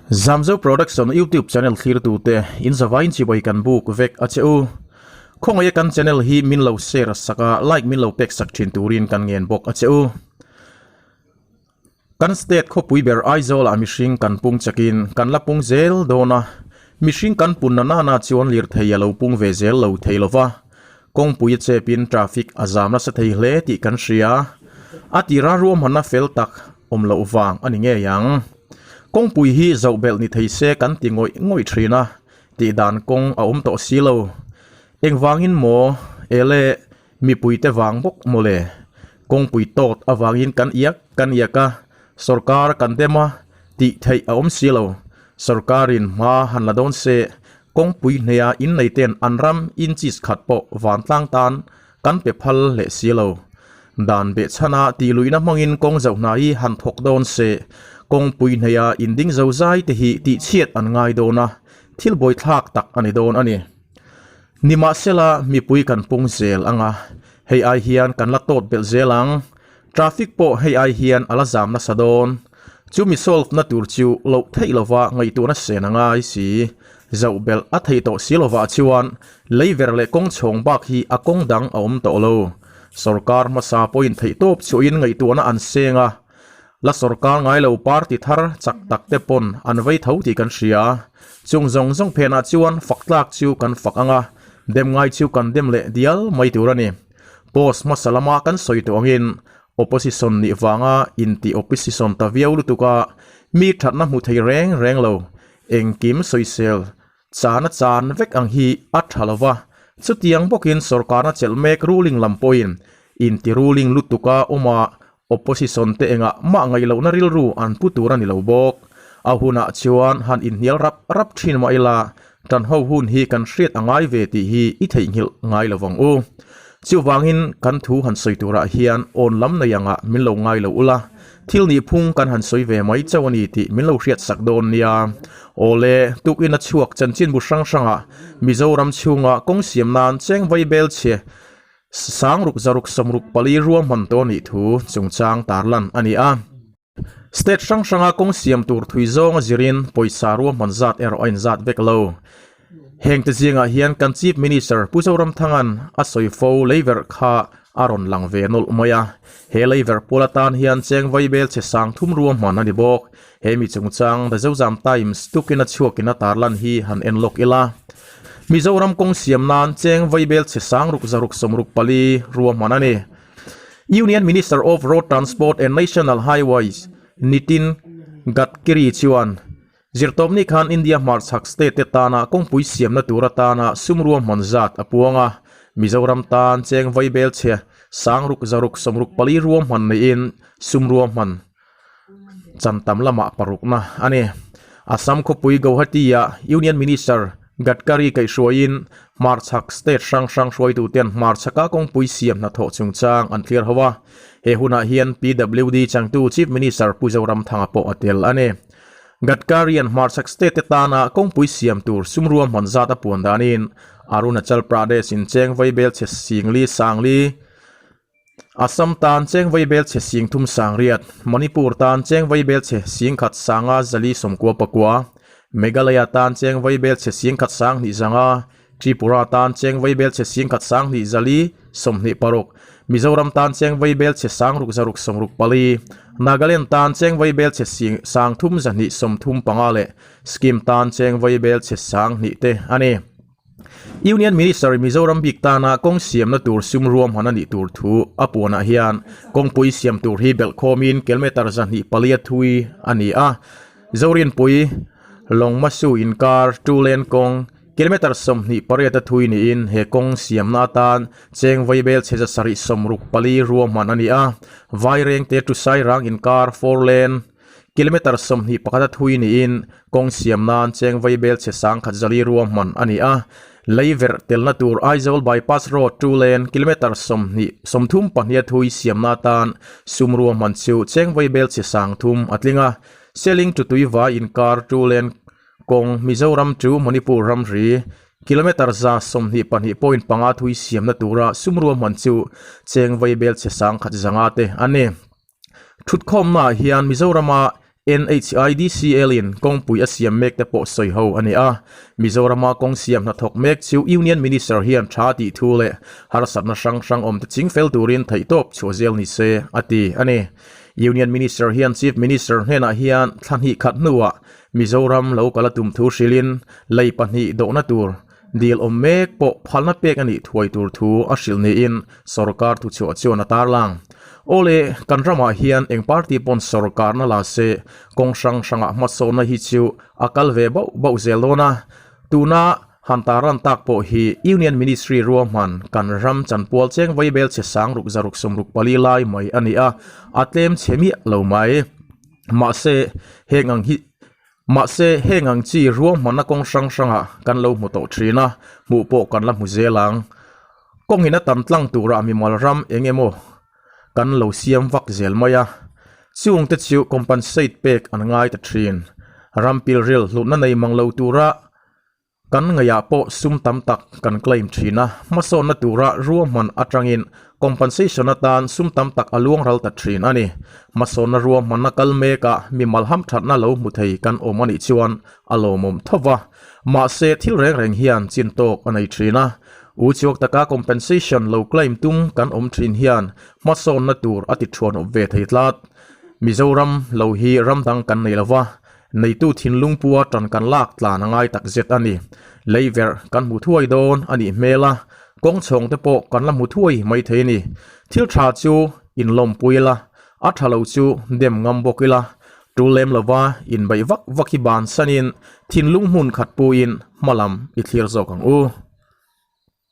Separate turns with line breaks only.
Zamzo Production YouTube channel thlirtute in zavain chibai kan buk vek a che u. Khawngaih kan channel hi min lo share sak a, like min lo pek sak thin turin kan ngen bawk a che u. Kan state khawpui ber Aizawl ah mihring kan pung chakin kan la pung zel dawn a, mihring kan punna nana chuan lirthei a lo pung ve zel lo thei lova, kawngpui a chepin traffic a zam nasa thei hle tih kan hria. A tira ruahmanna fel tak awm loh vang a ni ngei ang. Kawngpui hi zoh belh ni thei se kan ti ngawih ngawih thin a, tih dan kawng a awm tawh si lo. Engvangin maw? Ele, mipuite vang bawk maw le? Kawngpui tawt avangin kan iak kan iak a, sorkar kan dem a, tih theih a awm si lo. Sorkarin hma han la dawn se, kawngpui hneia inneiten an ram inches khat pawh vantlang tan Kan pe phal leh si lo. Dan behchhana tih luihna hmangin kawng zoh hna hi han thawk dawn se, kawngpui hneia inding zo zai te hi tihchhiat an ngai dawn a, thil bawithlak tak a ni dawn a ni. Nimahsela, mipui kan pung zel ang a, hei ai hian kan la tawt belh zel ang. Traffic pawh hei ai hian a la zam nasa dawn. Chumi solve na tur chu loh theih lova ngaihtuahna sen a ngai si. Zoh belh a theih tawh si lovah chuan lei ver leh kawng chhawng bak hi a kawng dang a awm tawh lo. Sorkar hmasa pawhin theihtawp chhuahin ngaihtuahna an seng a, la sorkar ngai lo party thar chak tak te pawn an vei tho tih kan hria. Chung zawng zawng phenah chuan fak tlak chu kan fak ang a, dem ngai chu kan dem leh dial mai tur a ni. Post hmasa lama kan sawi tawh angin opposition nih vanga inti opposition ta viau lutuk a, mi thatna hmu thei reng reng lo, engkim sawisel chan a chan vek ang hi a tha lo va, chutiang bawkin sorkarna chelh mek ruling lam pawhin inti ruling lutuk a awm a, opposition te engah mah ngaih lohna rilru an pu tur a ni lo bawk. A hunah chuan han inhnial rap rap thin mah ila, tan ho hun hi kan hriat a ngai ve tih hi i theihnghilh ngai lo vang u. Chuvangin kan thu han sawi turah hian awn lam nei angah min lo ngai lo ula, thil nih phung kan han sawi ve mai chauh a ni tih min lo hriat sak dawn nia. Awle, tukin a chhuak chanchinbu hrang hrangah Mizoram chhunga kawng siam nan cheng vai bel chhe Sangruk zaruk sawmruk pali ruahman tawh nih thu chungchang tarlan a ni a. State hrang hranga kawng siam tur thui zawng a zirin pawisa ruahman zat erawh a inzat vek lo. Heng te zingah hian kan Chief Minister Pu Zoramthanga'n a sawi fo leiverh kha a rawn lang ve nawlh mai a. He leiverh pual atan hian cheng vaibel chhe sang thum ruahman a ni bawk. He mi chungchang The Zozam Times tukin a chhuakin a tarlan hi han en lawk ila. Mizoram kawng siam nan cheng vaibel chhe sangruk zaruk sawmruk pali ruahman a ni. Union Minister of Road Transport and National Highways Nitin Gadkari chuan Zirtawpni khan India hmarchhak state te tana kawngpui siamna tur atana sum ruahman zat a puang a. Mizoram tan cheng vaibel chhe sangruk zaruk sawmruk pali ruahman neiin sum ruahman Chan tam lamah parukna a ni. Assam khawpui Guwahati-ah Union Minister Gadkari kaihhruaiin hmarchhak state hrang hrang hruaituten hmarchhaka kawngpui siam hnathawh chungchang an thlir ho a. He hunah hian PWD changtu Chief Minister Pu Zoramthanga pawh a tel a ni. Gadkari-a'n hmarchhak state te tana kawngpui siam tur sumrua hman zat a puan danin Arunachal Pradesh-in cheng vaibel chhe singli sangli Assam tan cheng vaibel chhe sing thum sang riat, Manipur tan cheng vaibel chhe sing khat sanga zali sawmkua pakua, Meghalaya tan cheng vaibel chhe sing khat sang hnih zanga, Tripura tan cheng vaibel chhe sing khat sang hnih zali sawmhnih paruk, Mizoram tan cheng vaibel chhe sang ruk zaruk sawmruk pali, Nagaland tan cheng vaibel chhe sing sang thum zahnih sawmthum panga leh Sikkim tan cheng vaibel chhe sang hnih te a ni. Union Minister Mizoram bik tana kawng siamna tur sum ruahman a nih tur thu a puanah hian kawngpui siam tur hi belhkhawmin kilometer 204 thui a ni a. Zorinpui, Lawngmasu inkar two lane kawng kilometer 28 a thui niin he kawng siamna atan cheng vaibel chhe 764 ruahman a ni a. Vairengte to Sairang inkar four lane Kilometre 21 a thui niin kawng siam nan cheng vaibel chhe sangkhat zali ruahman a ni a. Lei verh telna tur Aizawl Bypass Road two lane kilometre 20 32 a thui siamna atan sum ruahman chu cheng vaibel chhe 30 a tling a. Seling to Tuivai inkar two lane kawng Mizoram to Manipur ramri kilometre 122.5 thui siamna tura sum ruahman chu cheng vaibel chhe 1,500 te a ni. Thutkhawmnaah hian Mizorama NHIDCL in kawngpui a siam mek te pawh sawi ho a ni a. Mizorama kawng siam hnathawk mek chu Union Minister hian tha tih thu leh harsatna hrang hrang awm te ching fel turin theihtawp chhuah zel ni se a ti a ni. Union Minister hian Chief Minister hnenah hian thla hnih khat hnuah Mizoram lo kal a tum thu hrilhin lei pahnih dawhna tur dil awm mek pawh phalna pek a nih thuai tur thu a hrilh niin sorkar thuchhuah chuan a tarlang. Awle, kan ramah hian eng party pawn sorkarna la se kawng hrang hrangah hmasawnna hi chu a kal ve bauh bauh zel dawn a. Tuna han tarlan tak pawh hi Union Ministry ruahman kan ram chanpual cheng vaibel chhe sang ruk zaruk sawmruk pali lai mai a ni a, a tlem chhe miah lo mai. Mahse, heng ang hi Mahse, heng ang chi ruahmanna kawng hrang hrangah kan lo hmu tawh thin a, hmuh pawh kan la hmu zel ang. Kawngin a tam tlang turah mimal ram eng emaw kan lo siam vak zel mai a, chungte chu compensate pek an ngai ta thin. Ram pilril hlutna nei mang lo tura Kan ngaihah pawh sum tam tak kan claim thin a, hmasawnna tura ruahman atangin compensation atan sum tam tak a luang ral ta thin a ni. Hmasawnna ruahmanna kal mekah mimal hamthatna lo hmu thei kan awm a nih chuan a lawmawm tho va. Mahse thil reng reng hian chin tawk a nei thin a, uchuak taka compensation lo claim tum kan awm thin hian hmasawnna tur a ti thuanawp ve thei tlat. Mizoram lo hi ram dang kan nei lo va, Neitu thinlung pua tan kan lak tlan a ngai tak zet a ni. Leiverh kan hmu thuai dawn a nih hmel a, kawng chhawng te pawh kan la hmu thuai mai thei a ni. Thil tha chu inlawmpui ila, a tha lo chu dem ngam bawk ila, tul lem lova inbeih vak vak hi bansanin thinlung hmun khat puin hmalam i thlir zawk ang u.